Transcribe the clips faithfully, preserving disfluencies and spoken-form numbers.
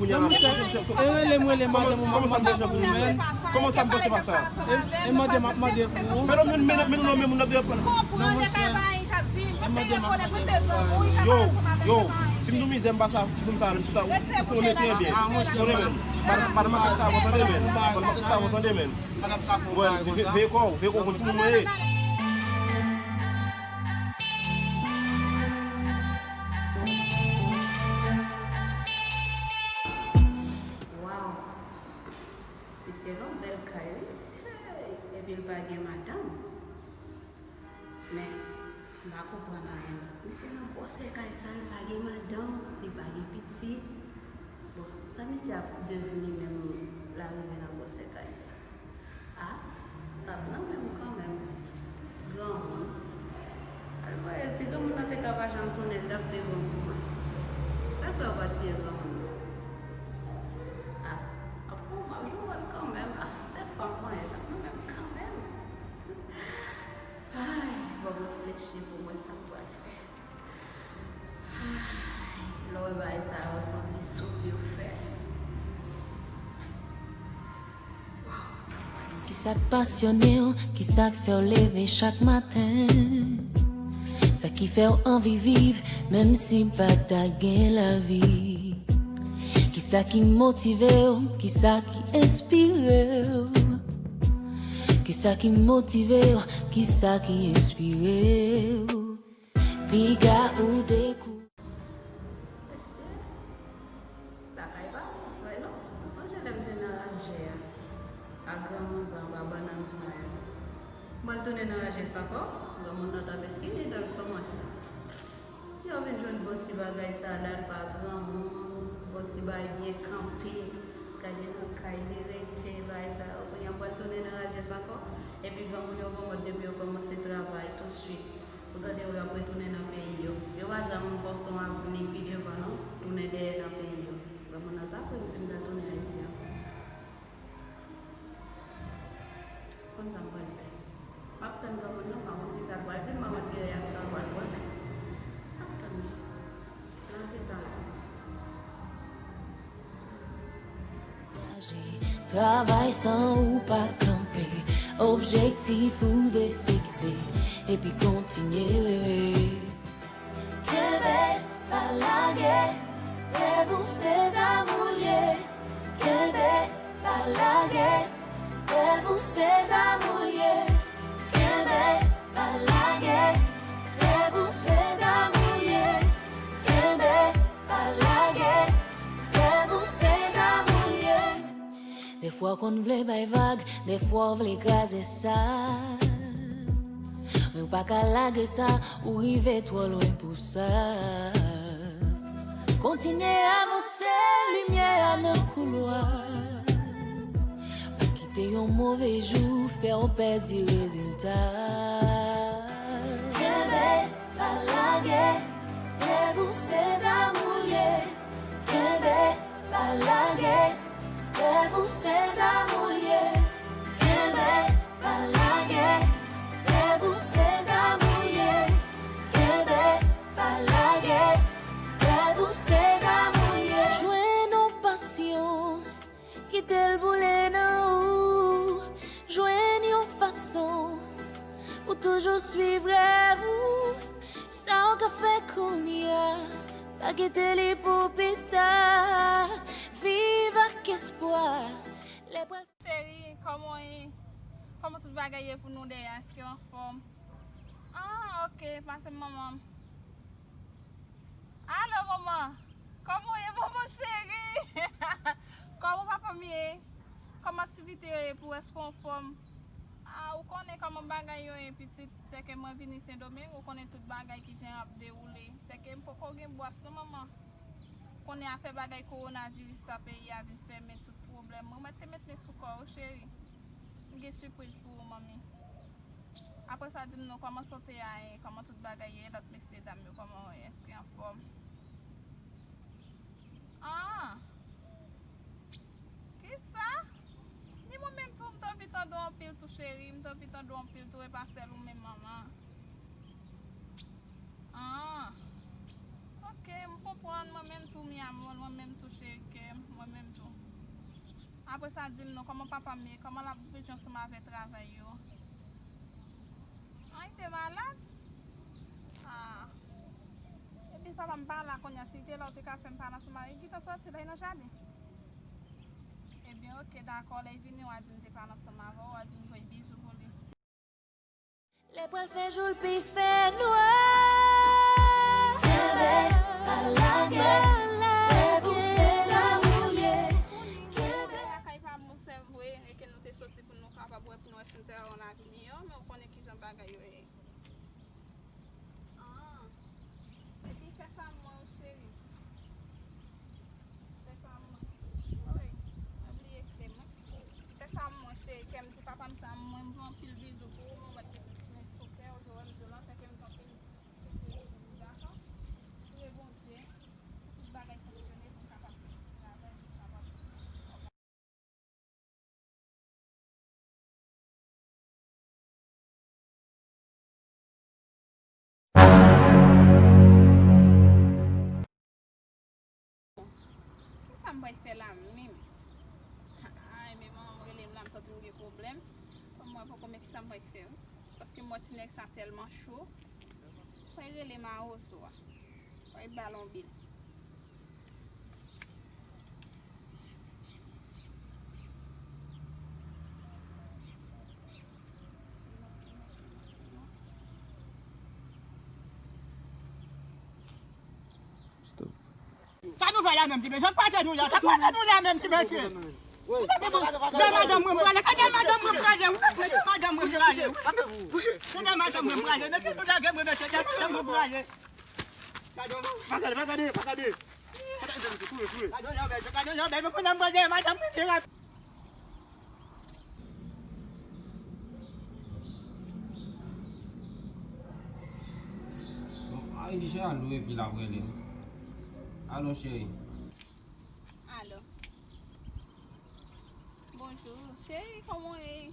Non, monchè, e rele m, rele madanm ou, m ap mande jan pou mwen. Kòman sa m pase pa sa? E, e mande m ap mande pou ou. Men non, men, men, men non, men moun ap depann. Non, monchè. E mande m ap mande pou ou. Yo, yo, si m nou mizè m pa sa, si m sa, m sa, ou konnen trè byen. Konnen men. Madanm, madanm ak sa, ou tande men. Madanm ak sa, ou tande men. Veye kò w, veye kò w, konn tout moun ye. Waw! Misye gen yon bèl kay, wi. Hey! Epi l pa gen madanm. Men, m pa konprann anyen, non. Misye nan gwosè kay sa, li pa gen madanm, li pa gen pitit. Bon, sa misye ap devni menm lè l rive nan gwosè kay sa? A, sa ap nan men m kanmenm. Granmoun. Al voye, si granmoun nan te ka pa janm tounen, l t ap pi bon pou mwen. Sa k fè yo pa tiye granmoun nan? A, ap fè w mal, jwe w mal kanmenm. A, se fanm mwen ye, sa ap nan men m kanmenm. Ay, ban m reflechi pou mwen sa m pral fè. Lè w wè bagay sa yo, se yon ti soupi w fè. Waw, sa pase. Kisa k pasyone w? Kisa k fè w leve chak maten? Sa ki fè w anvi viv, menm si pa ta gen lavi? Kisa ki motive w? Kisa ki enspire w? Kisa ki motive w? Kisa ki enspire w? Piga ou dekou. Mesye, lakay pa bon vre non. M sonje lè m te nan raje a, ak granmoun sa anba bannann sa yo. M pral tounen nan raje sa ankò, granmoun nan t ap eskine dan l sou mwen. Yo vin jwenn bon ti bagay sa la, l pa granmoun, bon ti bagay byen kanpe, gade nan kay li rete, bagay sa yo. Kounye a m pral tounen nan raje sa ankò, epi granmoun yo gon mòd depi yo kòmanse travay tousuit. Ou tande yo, y ap retounen nan peyi yo. Yo pa janm panse yon avni pi devan non, tounen dèyè nan peyi yo. Granmoun nan ta kwè m di m ta tounen Ayiti ankò. Konn sa m pral fè. M ap tann granmoun nan, m pa konn kisa l pral di m, m pa konn ki reyaksyon l pral poze. M ap tann li. Nan te tan la. Travay san ou pa kanpe, objektif ou dwe fikse, epi kontinye reve. Kenbe, pa lage, rèv ou se zam ou l ye. Kenbe, pa lage, rèv ou se zam ou l ye. Kenbe, pa lage, rèv ou se zam ou l ye. Kenbe, pa lage, rèv ou se zam ou l ye. Dèfwa w konn vle bay vag, dèfwa w vle kraze sa. Men w pa ka lage sa, ou rive twò lwen pou sa. Kontinye avanse, limyè a nan koulwa. Pa kite yon move jou fè w pèdi rezilta. Kenbe, pa lage, rèv ou se zam ou l ye. Kenbe, pa lage, rèv ou se zam ou l ye. Kenbe, pa lage, rèv ou se zam ou l ye. Kenbe, pa lage, rèv ou se zam ou l ye. Jwenn yon pasyon, kite l boule nan ou. Jwenn yon fason pou toujou swiv rèv ou. Sa w ka fè kounye a, pa kite li pou pita. Viv ak espwa. Lè pral Cheri, kòman w ye? Kòman tout bagay ye pou nou dèyè a? Èske w anfòm? Ah, ok, pase m manman m. Alo, manman! Kòman w ye, manman cheri? Kòman papa m ye? Kòman aktivite yo ye pou w? Èske w anfòm? Ah, ou konnen kòman bagay yo ye, pitit. Sèke mwen vini Sendomeng, ou konnen tout bagay kijan ap dewoule. Sèke m poko gen bwòs non, manman. Konnen afè bagay kowonaviris sa, peyi a vin fèmen, tout pwoblèm. Mwen mèt te met men sou kò w, cheri. M gen sipriz pou ou, manmi. Apre sa, di m non, kòman sante a ye? Kòman tout bagay ye? Lòt mesye dam yo, kòman yo ye? Èske anfòm? Ah! Kisa? Ni mwen menm tou, m t anvi tande w anpil tou, cheri. M t anvi tande w anpil tou, e pa sèl ou menm, manman. Ah. Ok, Ok, m konprann, mwen menm tou, mi amor, mwen menm tou, cheri kè m, mwen menm tou. Apre sa, di m non, kòman papa m ye, kòman l ap viv ansanm avè travay yo? An, li te malad? Ah. Epi papa m pa la kounye a, si li te la, ou te ka fè m pale ansanm avè l, li gentan sòti la, li nan jaden. Ebyen, ok, dakò, lè l vini, w a di m te pale ansanm avè w, w a di m voye bizou pou li. Lè pral fè jou, l pi fè nwa. Kenbe, pa lage, leve w se zanmi w ye. Kenbe. Lakay pa m, se vre, e ke nou te soti pou nou kapab wè, pou nou wè si nou te wè yon lavi miyò, men w konnen kijan bagay yo ye. Ah. Epi fè sa mwen, cheri. Fè sa mwen. Wi, mwen bliye kle m wi. Fè sa mwen, cheri, kè m di papa m sa, mwen m voye anpil bizou pou ou, mwen mèt met sou kè w, jan w wè m di w lan, fè kè m di anpil bizou pou ou, dakò? Priye Bondye pou tout bagay fonksyone, pou m kapab travay, pou m kapab Kisa m pral fè la menm? Ay, men manman m rele m la, m santi m gen pwoblèm. Fò m wè poko men kisa m pral fè, wi. Paske m wè ti nèg sa tèlman cho. Fò l rele Mawozo a. Fò l ba l yon bil. Stop. Sa nou fè la menm, ti mesye? Sa k pase nou la? Sa k pase nou la menm, ti mesye? Gade madanm mwen prale, gade madanm mwen prale, gade madanm mwen prale, gade madanm mwen prale, mesye, nou lage mwen, mesye, gade madanm mwen prale. Pa gade, pa gade, pa gade. Pa gade, mesye, kouri, kouri. Gade yon lè, gade yon lè, men pandan m prale, madanm mwen vin rapid. Bon, a, li di se alo epi l ap rele m. Alo, cheri. Alo. Bonjou, cheri, kòman w ye?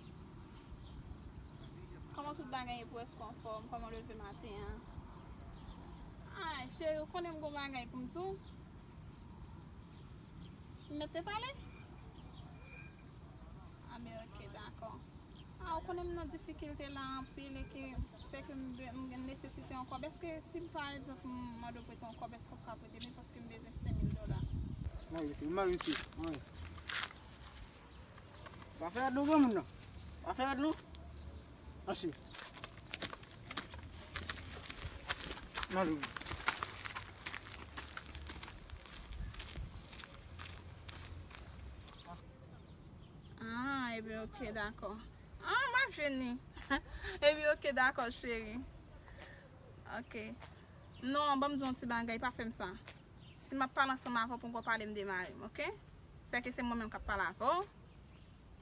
Kòman tout bagay ye pou w? Èske w anfòm? Kòman w leve maten an? Ay, cheri, ou konnen m gon bagay pou m di w? M mèt te pale? A, men ok, dakò. A, ou konnen m nan difikilte la anpil e ke se ke m be-, m gen nesesite yon kòb. Èske si m, pa egzanp, m mande w prete yon kòb, èske w ka prete m li paske m bezwen senk mil dola? Mwen resi, mwen resi, mwen resi. Pa fè rad non, granmoun nan. Pa fè rad non. Mache. Mwen resi. Ah, ebyen, ok, dakò. Ah, m ap jwenn li. Ebyen, ok, dakò, cheri. Ok. Non, ban m di yon ti bagay, pa fè m sa. Si m ap pale ansanm avè w, poko pale m de mari m, ok? Sèke se mwen menm k ap pale avè w.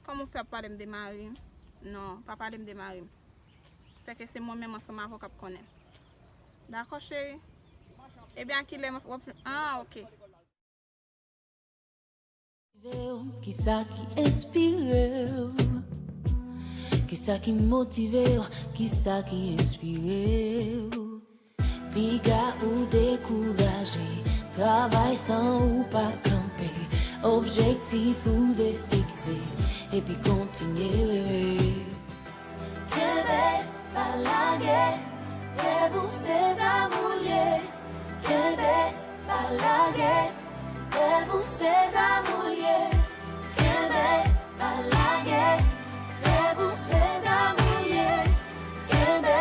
Kòman w fè ap pale m de mari m? Non, pa pale m de mari m. Sèke se mwen menm ansanm avè w k ap konnen. Dakò, cheri? Ebyen, a kilè w ap fin, ah, ok. Kisa ki enspire w? Kisa ki motive w? Kisa ki enspire w? Piga ou dekouraje, travay san ou pa kanpe, objektif ou defikse, epi kontinye reve. Kenbe, pa lage, rèv ou se zam ou l ye. Kenbe, pa lage, rèv ou se zam ou l ye. Kenbe, pa lage, rèv ou se zam ou l ye. Kenbe,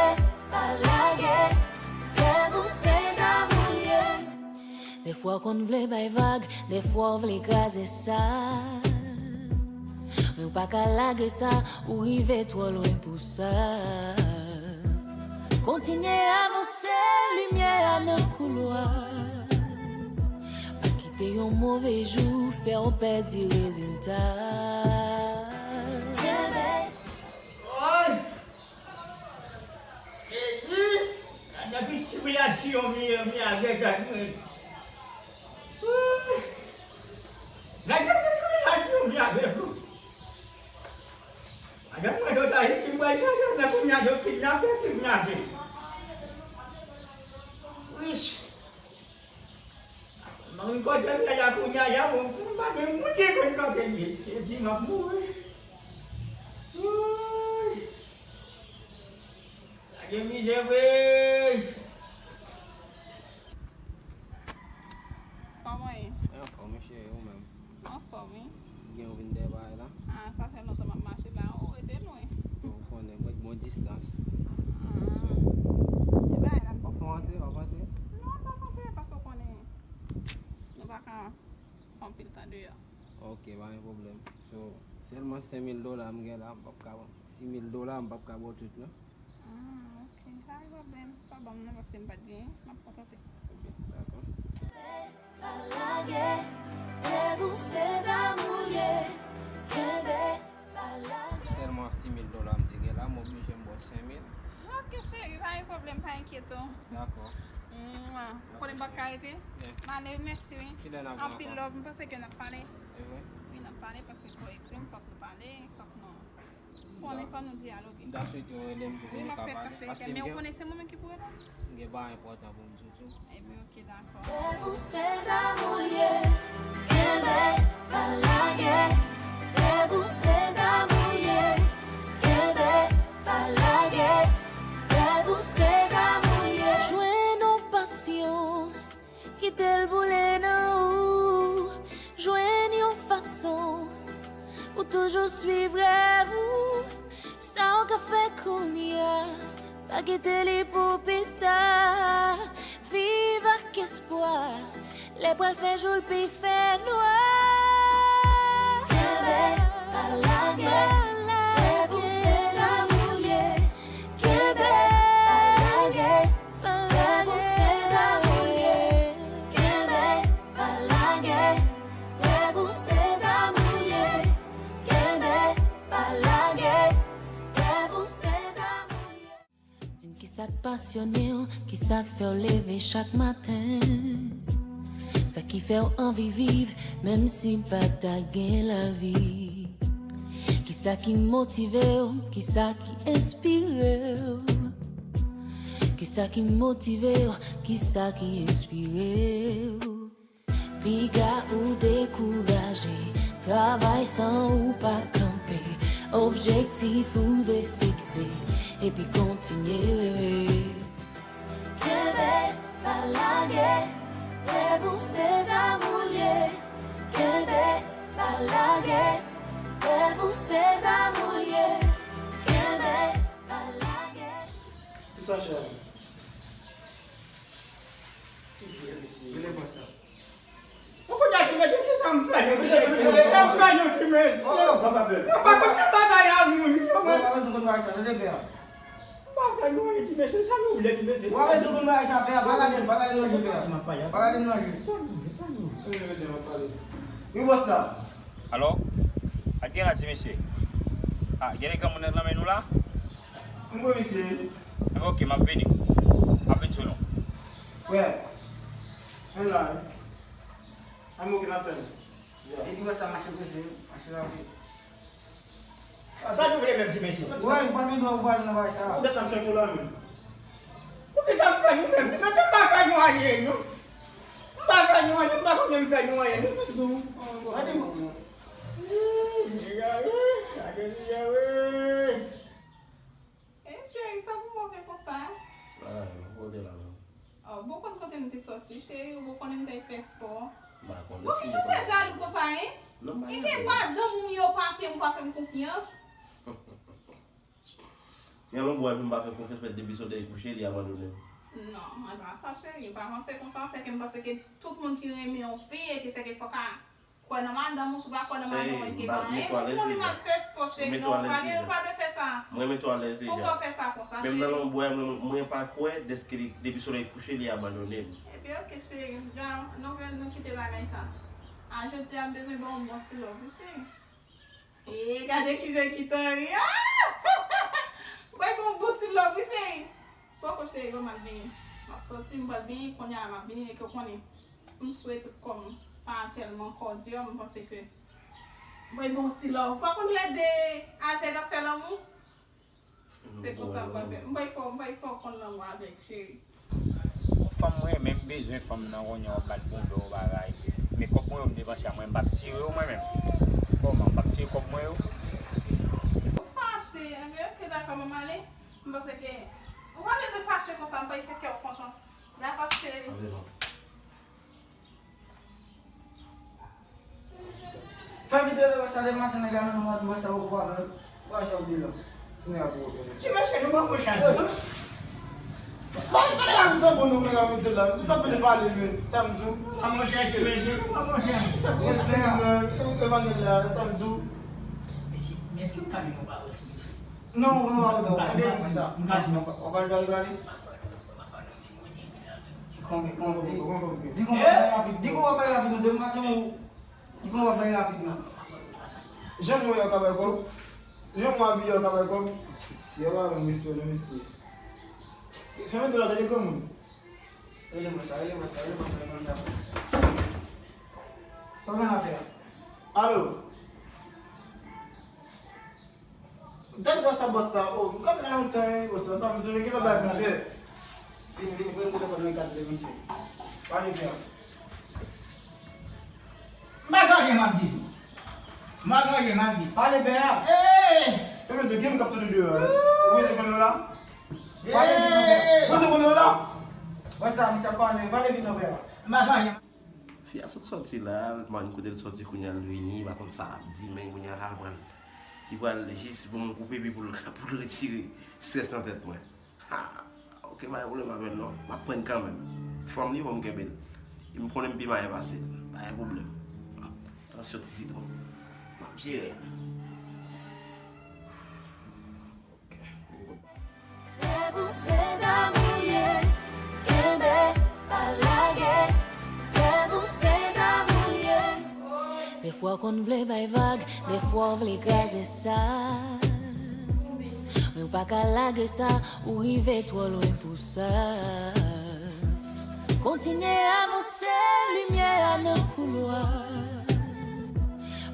pa lage, rèv ou se zam ou l ye. Dèfwa w konn vle bay vag, dèfwa w vle kraze sa. Men w pa ka lage sa, ou rive twò lwen pou sa. Kontinye avanse, limyè a nan koulwa. Pa kite yon move jou fè w pèdi rezilta. Kenbe. Oy! Jezi! Gade ki sibilasyon m ye, m lage gad mwen. Ooh! Gade ki sibilasyon m lage pou. Madanm mwen sot Ayiti, m pral chèche nan kounye a, yo kidnape, kidnape. Wich. Moun kote m ye la kounye a, ya, bon, m pa gen moun ki konn kote m ye. Jezi, m ap mouri. Woy. Lage mizè vre. Kòman ye? Anfòm, wi, cheri, ou menm? Anfòm, wi. Gen ou vin dèyè bagay la? Ah, sa fè lontan m ap mache la. Ou rete lwen. Ou konnen, mwen bon distans. Ah. So, e bagay la. W ap fè antre, w ap antre? Non, m p ap antre, paske w konnen nou pa ka fè anpil tan deyò. Ok, pa gen pwoblèm. So, sèlman senk mil dola m gen la, m p ap ka, sis mil dola, m p ap ka ba w tout, non. Ah, ok. Pa gen pwoblèm. Sa w ban m nan, paske m pa t genyen, m ap kontante. Ok, dakò. Pa lage, lèv ou se zam ou ye, kenbe, pa lage. Sèlman sis mil dola m te gen la, m oblije m ba w senk mil. Ok, cheri, pa gen pwoblèm, pa enkyete w. Dakò. Mwa. Ou konnen m pa ka rete? Yeah. M ale, mèsi, wi. Kilè n ap wè ankò? Anpil love, m panse ke n ap pale. E vre? Wi, n ap pale, paske fò w ekri m, fòk nou pale, fòk nou Konnen fò nou dyaloge. M ta swete w rele m tou pou nou ka pale. Wi, m ap fè sa, cheri, men ou konnen se mwen menm ki pou reponn. M gen bagay enpòtan pou m di w tou. Ebyen, ok, dakò. Lèv ou se zam ou ye, kenbe, pa lage. Lèv ou se zam ou ye, kenbe, pa lage. Lèv ou se zam ou ye. Jwenn yon pasyon. Kite l boule nan ou, jwenn yon fason pou toujou swiv rèv ou. Sa w ka fè kounye a, pa kite li pou pita. Viv ak espwa, lè pral fè jou l pi fè nwa. Kenbe, pa lage, lèv ou se zam ou ye. Kenbe, pa lage, lèv ou se zam ou ye. Kenbe, pa lage, lèv ou se zam ou ye. Kenbe, pa lage, lèv ou se zam ou ye. Di m kisa k pasyone w, kisa k fè w leve chak maten. Sa ki fè w anvi viv, menm si pa ta gen lavi. Kisa ki motive w, kisa ki enspire w? Kisa ki motive w, kisa ki enspire w? Piga ou dekouraje, travay san ou pa kanpe. Objektif ou dwe fikse, epi kontinye reve. Kenbe, pa lage, rèv ou se zam ou ye. Kenbe, pa lage, rèv ou se zam ou ye. Kenbe, pa lage. Ti sa chè. Ki vye mesye. Rele bòs la. Ou konnen ti mesye, ki sa m fè nou, ti mesye? Sa m fè nou, ti mesye? Oh, papa bèl. Nou pa konn nan bagay a moun, yo, mwen. Papa, pa konn bagay sa, tande byen. M pa fè nou anyen, ti mesye, sa nou vle, ti mesye? Ou pa bezwen konn bagay sa, pè, pa gade m, pa gade m nan je, pè. Pa gade m nan je. Sa nou vle, sa nou vle. Wi, bòs la. Alo? Sa k gen la, ti mesye? Ah, gen de granmoun nan men nou la? M kwè misye. Enben, ok, m ap vini. M ap vin sou nou. Frè, ann la, wi. Ann, ok, n ap tann. Epi wè sa mache prese, mache rapid. Sa nou vle menm ti mesye? Wè, m pa gen dwa ou pale nan bagay sa. Ou gade n ap chèche w la menm. Poukisa m fè nou menm? Ti mesye, m pa fè nou anyen, non. M pa fè nou anyen, m pa konnen m fè nou anyen, non. Gade mwen. Ih, nèg a, ih, gade nèg a, ih. Eh, cheri, sa pou move konsa? Bagay, mwen kote la menm. Oh, bon konn kote m te soti, cheri, ou bon konnen m t al fè spò. M pa konnen. Bon, ki jan w fè jalou konsa, en? Non, m pa jalou. Ki gen madanm ou yo pa fè m, pa fè m konfyans? Gen lòt bò epi m pa fè konfyans, men depi solèy kouche, li abandone m. Non, mwen pa sa, cheri, m pa panse konsa, sèke m panse ke tout moun ki renmen yon fi, e ke sèke fòk a Kwè nan madanm ou, si w pa kwè nan madanm ou, e ke pa anyen. Ou konn mal fè spò, cheri, non, ou pa gen, ou pa dwe fè sa. Mwen met ou alèz deja. Poukò w fè sa konsa, cheri? Menm nan lanmou a, mwen, mwen pa kwè, dèske li, depi solèy kouche, li abandone m. Ebyen, ok, cheri, nou, nou, nou kite bagay sa. A, jodi a, m bezwen ba w yon bon ti love, wi, cheri. E, gade kijan ki tan ri. Ah! Bay m yon bon ti love, wi, cheri. Poko, cheri, ban m al benyen. M ap soti, m pral benyen, kounye a la m ap vini, e ke w konnen. M swe tout kò m pa tèlman kòdyè, m panse ke mwen bon ti love. Fò konn lè de avèg ap fè lanmou. Se konsa m pral fè. M bay fò, m bay fò konn lanmou avèg, cheri. Yon Fanm mwen, men m bezwen fanm nan, kounye a w bat bonda w bagay. Men kòb mwen yo m depanse a mwen, m p ap tire yo mwen menm. Kòman, m p ap tire kòb mwen yo? Ou fache, enben, ok, dakò, men m ale. M panse ke ou pa bezwen fache konsa, m pa fè kè w kontan. Dakò, cheri. Fè videyo sa depi maten, nèg la menm mwen, mwen sa ou kwa menm. Kwa sa ou di la. Ti mesye, nou pran konsyans. Pale, pale la, sa bon, nou pran videyo la. Nou ta fini pale, men. Sa m di w. Pran konsyans, ti mesye, nou pran konsyans. Sa bon, sa bon, Emmanuel la, sa m di w. Mesye, men èske m ka di yon pawòl, ti mesye? Non, non, non, non, tande sa. M ka di, w ap pale, pale, pale. Di konbyen, konbyen, konbyen, konbyen. Di konbyen rapid, di konbyen rapid, nou de m pa tann ou. Di konbyen rapid, non. Jan mwen yo ka bay kòb. Jan mwen abiye yo ka bay kòb. Si yo pa ban m respè, non, mesye. Fèmen do la, tande granmoun. Rele mwen sa, rele mwen sa, rele mwen sa, rele mwen sa. Sa w gen la fè a? Alo? Tèt bòs la, bòs la, o, m kanpe la lontan, wi, bòs la, sa m toujou gen bagay pou m fè. Vini, vini, pran telefòn nan, gade misye. Pale byen. M pa gen anyen m ap di. M pa gen anyen m ap di. Pale byen. Ee! Ebyen, de gen m k ap tande deyò a, wi. Ou bezwen konnen w la? Pale byen, byen. Ou bezwen konnen w la? Bòs la, misye ap pale, pale vin nan byen. M pa gen anyen. Fi a sot sòti la, l pa konn kote l sòti kounye a, l vini, li pa konn sa l ap di, men kounye a la, l pral, li pral jis ban m yon kou pipi pou l, pou l retire estrès nan tèt mwen. Ha! Ok, pa gen pwoblèm avè l non, m ap pran l kanmenm. Fanm li, fò m kenbe l. E m konnen m pi malè pase l, pa gen pwoblèm. Tansyon ti sitwon, m ap jere l. Debout se zam ou ye, kenbe, pa lage. Debout se zam ou ye. Dèfwa w konn vle bay vag, dèfwa w vle kraze sa. Men w pa ka lage sa, ou rive twò lwen pou sa. Kontinye avanse, limyè a nan koulwa.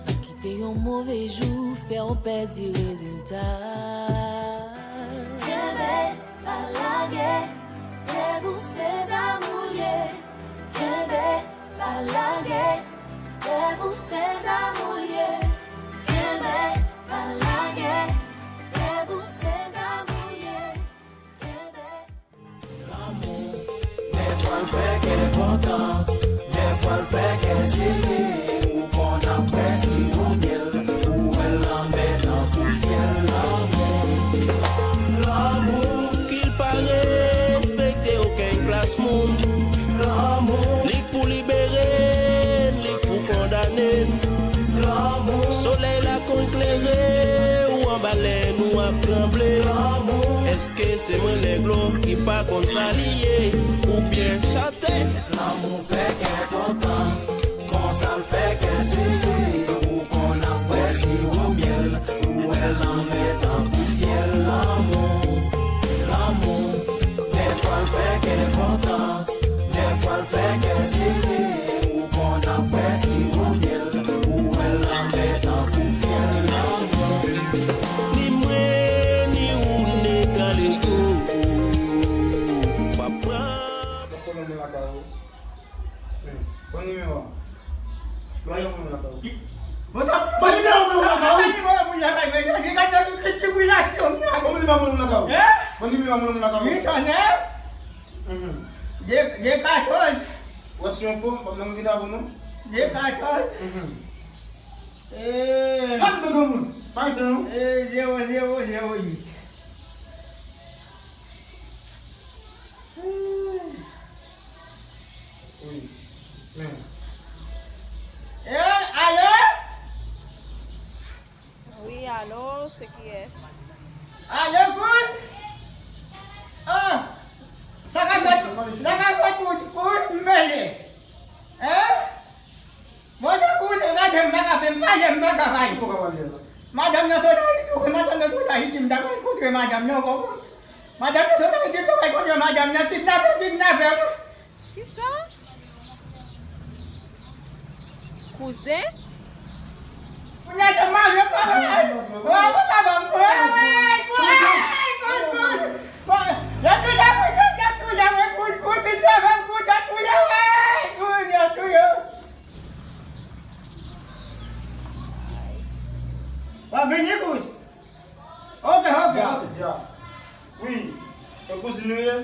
Pa kite yon move jou fè w pèdi rezilta. Kenbe, pa lage, debout se zam ou ye. Kenbe, pa lage, debout se zam ou ye. Kenbe, pa lage, debout se zam ou ye. Kenbe. Lanmou, dèfwa l fè kè kontan, dèfwa l fè kè sere, ou konn ap kwè si ou myèl, ou wè l lanmè tankou fyèl. Lanmou, lanmou, ki l pa respekte okenn klas moun. Lanmou, li k pou libere n, li k pou kondane n. Lanmou, solèy la konn klere ou anba lè nou ap tranble. Lanmou, èske se mwen nèg lo ki pa konn sa li ye? Oubyen chante. Lanmou fè kè kontan, konsa l fè kè sere, ou konn ap bwè siwo myèl, ou wè lanmè tankou fyèl. Lanmou, lanmou, dèfwa l fè kè kontan, dèfwa l fè kè sere, ou konn ap bwè siwo myèl, ou wè lanmè tankou fyèl. Lanmou. Ni mwen, ni ou, n egale, oh, oh, papa. Bon nimewo a. Bon nimewo moun lakay ou. Bon nimewo moun lakay ou. Bon nimewo moun lakay ou. Bon nimewo moun lakay ou. Hein? Bon nimewo moun lakay ou. Huit cent neuf. Mhm. Deux, deux quatorze. Ou wè si yon fo, m p ap nan vin avè w non. Deux quatorze. Mhm. Eh. Fè m de granmoun. Pa rete non. Eh, zéro zéro zéro huit. Wi. Men. Eh, alo? Wi, alo, se kiyès? Alo, kouz? Oh! Sa ka fèt, sa ka fèt, kouz, kouz, m mele. Hein? Bon, se pou ou, se gade m pa ka fè, m pa janm pa ka bay. Ou pa ka bay la. Madanm nan sot Ayiti, ou wè madanm nan sot Ayiti, m ta pral kontre madanm nan ankò. Madanm nan sot Ayiti, m ta pral kontre madanm nan, kidnapè, kidnapè. Kisa? Kouzen? Kounye a se mari m pa wè. Wè, wè, pa ban m. Wè, wè, kouz, kouz, kouz. Wè, y ap toujou kouz, y ap toujou kouz, kouz, kouz, kouz, kouz, Ok, ok, ok. Dja. Wi. E kouzin nou ye?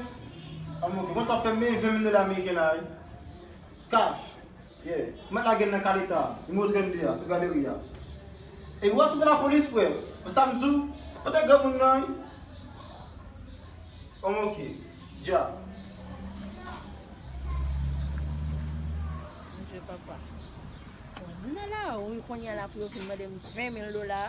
An, ok. Mwen sa fè men ven mil dola ameriken la, wi. Cash. Yeah. Mwen lage l nan Kaleta, nimewo trannde a, sou galeri a. E w a sou lapolis, frè. Mwen sa m di w, kote granmoun nan, wi? An, ok. Dja. Bondye papa. Bon, m nan lari kounye a la pou yo vin mande m ven mil dola.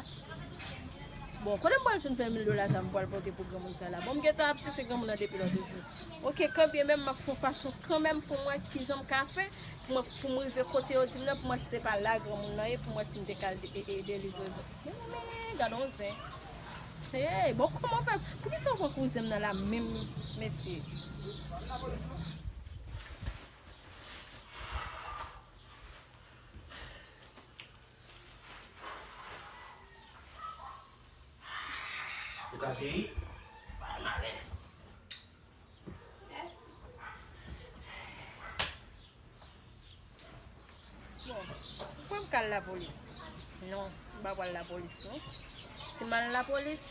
Bon, kote m pral jwenn ven mil dola sa m pral pote pou granmoun sa la? Bon, m gentan ap chèche granmoun nan depi lòt jou. Ok, kanbyen menm m ap fè yon fason kanmenm pou m wè kijan m ka fè pou mwen, pou m rive kote yo di m nan, pou m wè si se pa la granmoun nan ye, pou m wè si m te ka al de-, e, e, delivre. Men, men, men, gade yon zen. Hey, bon, kòman fè? Poukisa w pran kouzen m nan la menm, mesye? Ou ka cheri? Mèsi. Bon, ou kwè m ka al lapolis? Non, m pa pral lapolis, non. Si m al lapolis,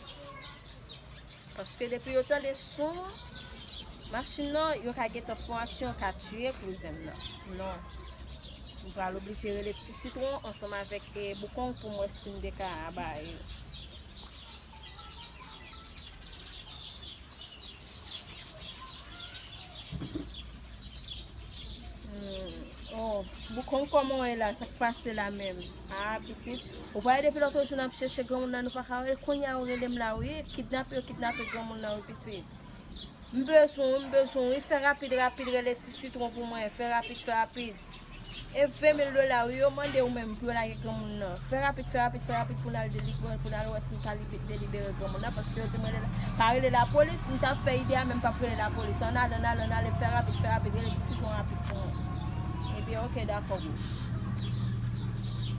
paske depi yo tande son machin nan, yo ka gentan fè yon aksyon, yo ka tiye kouzen m nan. Non. M pral oblije rele Ti Sitwon ansanm avèk, e, Boukong pou m wè si m te ka aba yo. Hmm. Oh, Boukong, kòman w ye la? Sa k pase la menm? Ah, pitit, ou pa wè depi lòt jou n ap chèche granmoun nan, nou pa ka wè l. Kounye a, yo rele m la, wi. Kidnape, yo kidnape granmoun nan, wi, pitit. M bezwen w, m bezwen w, wi. Fè rapid, rapid, rele Ti Sitwon pou mwen. Fè rapid, fè rapid. E ven mil dola, wi, yo mande w menm pou yo lage granmoun nan. Fè rapid, fè rapid, fè rapid pou n al delivre, pou n al wè si n ka libe-, delibere granmoun nan, paske yo di m rele la, pa rele lapolis, m t ap fè ide a, men m p ap rele lapolis. Ann ale, ann ale, ann ale, fè rapid, fè rapid, rele Ti Sitwon rapid pou mwen. Ebyen, ok, dakò, bro.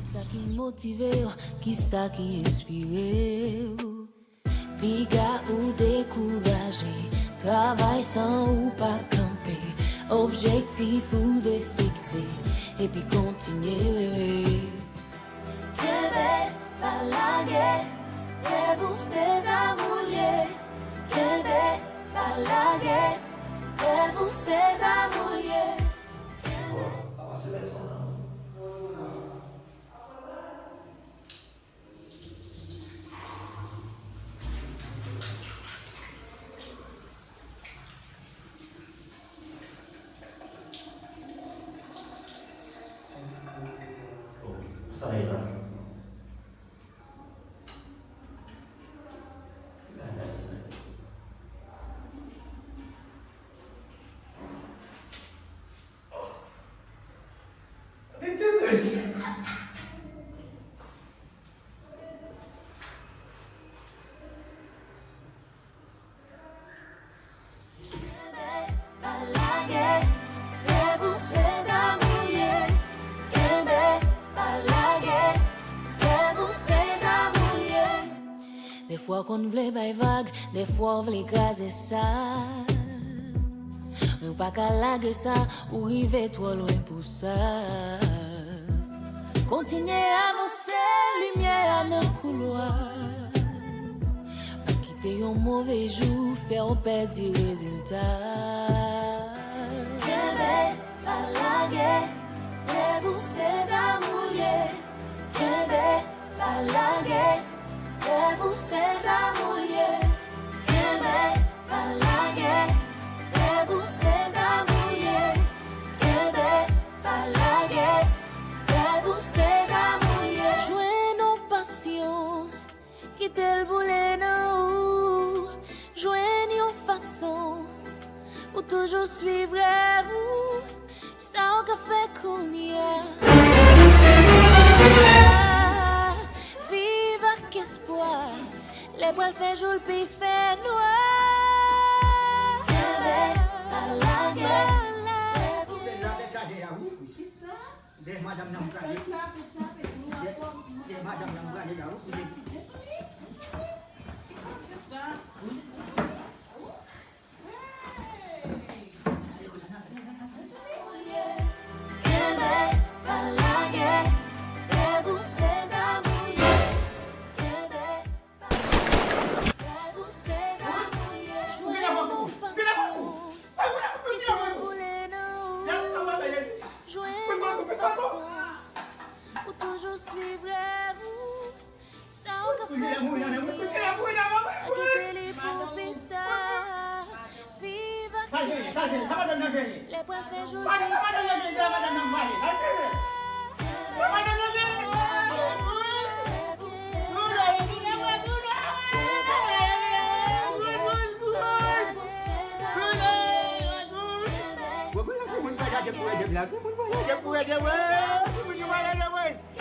Kisa ki motive w? Kisa ki enspire w? Piga ou dekouraje, travay san ou pa kanpe, objektif ou defikse, epi kontinye reve. Kenbe, pa lage, lève ou se zamoulye. Kenbe, pa lage, lève ou se zamoulye. Bon, pa pase pèsonn nan. Kenbe, pa lage, lève ou se zamoulye. Kenbe, pa lage, lève ou se zamoulye. Dèfwa w konn vle bay vag, dèfwa w vle kraze sa. Men w pa ka lage sa, ou rive twò lwen pou sa. Kontinye avanse, limyè a nan koulwa. Pa kite yon move jou fè w pèdi rezilta. Kenbe, pa lage, lève ou se zamoulye. Kenbe, pa lage, lève ou se zamoulye. Kenbe, pa lage, lève ou se zamoulye. Kenbe, pa lage, lève ou se zamoulye. Jwenn yon pasyon, kite l boule nan ou. Jwenn yon fason pou toujou swiv rèv ou. Sa w ka fè kounye a. Viv ak espwa. Lè pral fè jou, l pi fè nwa. Kenbe, pa lage. Se la tèt chaje a, wi. Kisa? Dèyè madanm nan m prale. Dèyè, dèyè madanm nan m prale la, wi. Mezanmi, mezanmi. Se sa. Kenbe, pa lage, lève ou se zamoulye. Kenbe, pa Sa l genyen? Sa madanm nan genyen? Sa madanm nan genyen? Sa madanm nan genyen? Sa l genyen? Sa madanm nan genyen? Moun pa jaje pou Rèdjèb la, moun pa jaje pou Rèdjèb, moun pa jaje pou Rèdjèb.